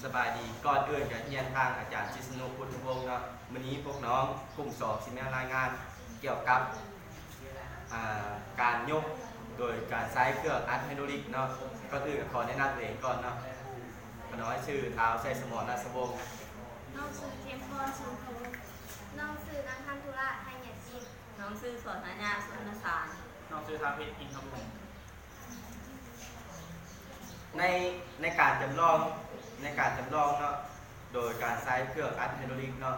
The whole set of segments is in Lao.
ສະບາຍດີ. ກ່ອນອື່ນກະຮຽນທາງອາຈານ ຊິດສະນຸ ພຸດທະວົງເນາະ. ມື້ນີ້ພວກນ້ອງກຸ່ມສອງຊິມາລາຍງານກ່ຽວກັບ ອ່າ ການຍົກໂດຍການໃຊ້ເຄື່ອງອັດໄຮໂດຣລິກເນາະ. ກ່ອນອື່ນກະຂໍແນະນຳຕົວເອງກ່ອນເນາະ. ຂ້ານ້ອຍຊື່ ທ້າວ ໄຊສະໝອນ ລາຊະວົງ. ນ້ອງຊື່ ເຂັມພອນ ສູນພູ. ນ້ອງຊື່ ນາງ ທັນທຸລາ ໄທຍາຈິດ. ນ້ອງຊື່ ສອນທະຍາ ສຸນນະສານ. ນ້ອງຊື່ ທາພິດ ອິນທະວົງ. ໃນ ໃນການຈຳລອງ ໃນການຈຳລອງເນາະ ໂດຍການໃຊ້ເຄື່ອງອັດໄຮໂດຣລິກເນາະ,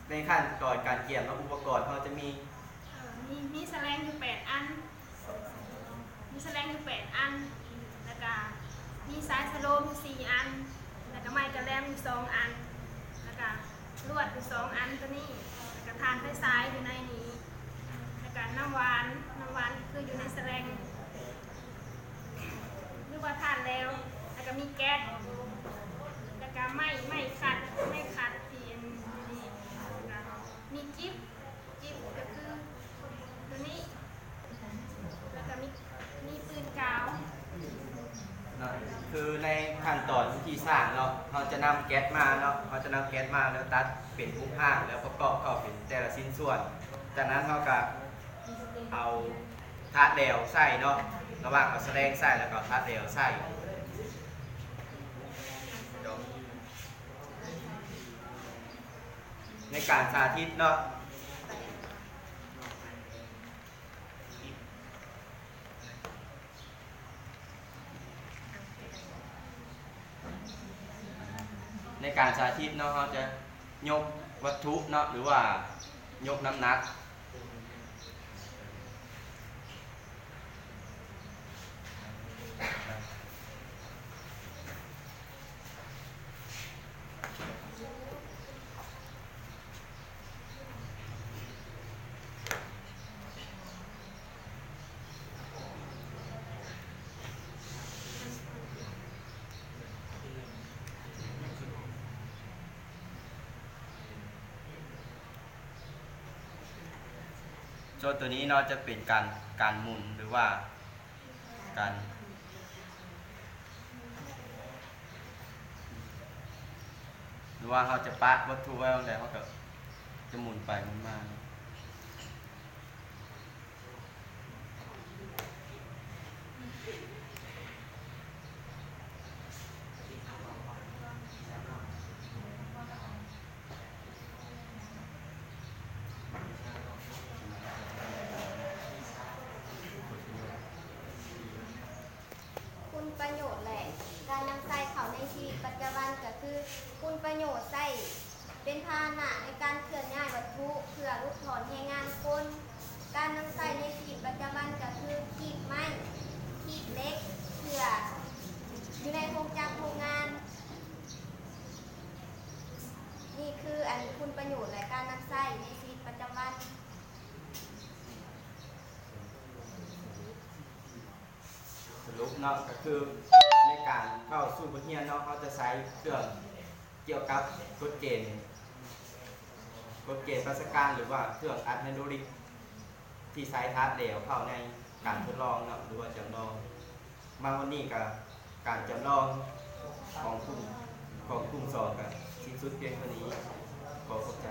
ໃນຂັ້ນຕອນການກຽມເນາະ ອຸປະກອນເຮົາຈະມີ ເອີ ມີ ມີສະແລງຢູ່ແປດອັນ, ມີສະແລງຢູ່ແປດອັນ, ແລ້ວກະມີສາຍສະໂລມຢູ່ສີ່ອັນ, ແລ້ວກະໄມ້ກະແລັມຢູ່ສອງອັນ, ແລ້ວກະລວດຢູ່ສອງອັນໂຕນີ້, ແລ້ວກະຖ່ານໄຟສາຍຢູ່ໃນນີ້, ແລ້ວກະນ້ຳຫວານ, ນ້ຳຫວານຄືຢູ່ໃນສະແລງ ຫຼືວ່າຖ່ານແຫຼວ, ແລ້ວກໍມີແກັດ, ແລ້ວກໍໄມ້ ໄມ້ຂັດ, ໄມ້ຂັດທີ່ອັນນີ້, ແລ້ວກໍມີກິບ, ກິບກໍຄືຕົວນີ້, ແລ້ວກໍມີ ມີປືນກາວ. ເນາະ ຄືໃນຂັ້ນຕອນທີ່ສ້າງເນາະ ເຮົາຈະນຳແກັດມາເນາະ, ເຮົາຈະນຳແກັດມາແລ້ວຕັດເປັນຮູບຮ່າງ ແລ້ວປະກອບເຂົ້າເປັນແຕ່ລະຊິ້ນສ່ວນ. ຈາກນັ້ນເຮົາກໍເອົາ ທາດແຫຼວໃສ່ເນາະ, ລະຫວ່າງເອົາສະແລງໃສ່ ແລ້ວກໍເອົາທາດແຫຼວໃສ່. ໃນການສາທິດເນາະ, ໃນການສາທິດເນາະ, ເຮົາຈະຍົກວັດຖຸເນາະ ຫຼືວ່າຍົກນ້ຳໜັກ. ສ່ວນຕົວນີ້ເນາະ ຈະເປັນການ ການໝູນ ຫຼືວ່າການ ຫຼືວ່າເຮົາຈະປະວັດຖຸໄວ້ບ່ອນໃດ ເຮົາກໍຈະໝູນໄປໝູນມາເນາະ. ຄຸນປະໂຫຍດ ແລະ ການນຳໃຊ້ເຂົ້າໃນຊີວິດປະຈຳວັນ ກໍຄືຄຸນປະໂຫຍດໃຊ້ ເປັນພາຫະນະໃນການເຄື່ອນຍ້າຍວັດຖຸເພື່ອຫຼຸດຖອນແຮງງານຄົນ. ການນຳໃຊ້ໃນຊີວິດປະຈຳວັນກໍຄືຄີບໄມ້, ຄີບເຫຼັກ, ເພື່ອຢູ່ໃນໂຮງຈັກໂຮງງານ. ນີ້ຄືອັນຄຸນປະໂຫຍດ ແລະ ການນຳໃຊ້ໃນຊີວິດປະຈຳວັນ. ສະຫຼຸບເນາະ ກໍຄືໃນການເຂົ້າສູ່ບົດຮຽນເນາະ ເຮົາຈະໃຊ້ເຄື່ອງກ່ຽວກັບກົດເກນ, ກົດເກນປາສະການ ຫຼືວ່າເຄື່ອງອັດໄຮໂດຣລິກ ທີ່ໃຊ້ທາດແຫຼວເຂົ້າໃນການທົດລອງເນາະ ຫຼືວ່າຈຳລອງ. ມາຮອດນີ້ກໍການຈຳລອງຂອງກຸ່ມ ຂອງກຸ່ມສອງກໍສິ້ນສຸດພຽງເທົ່ານີ້. ຂໍຂອບໃຈ.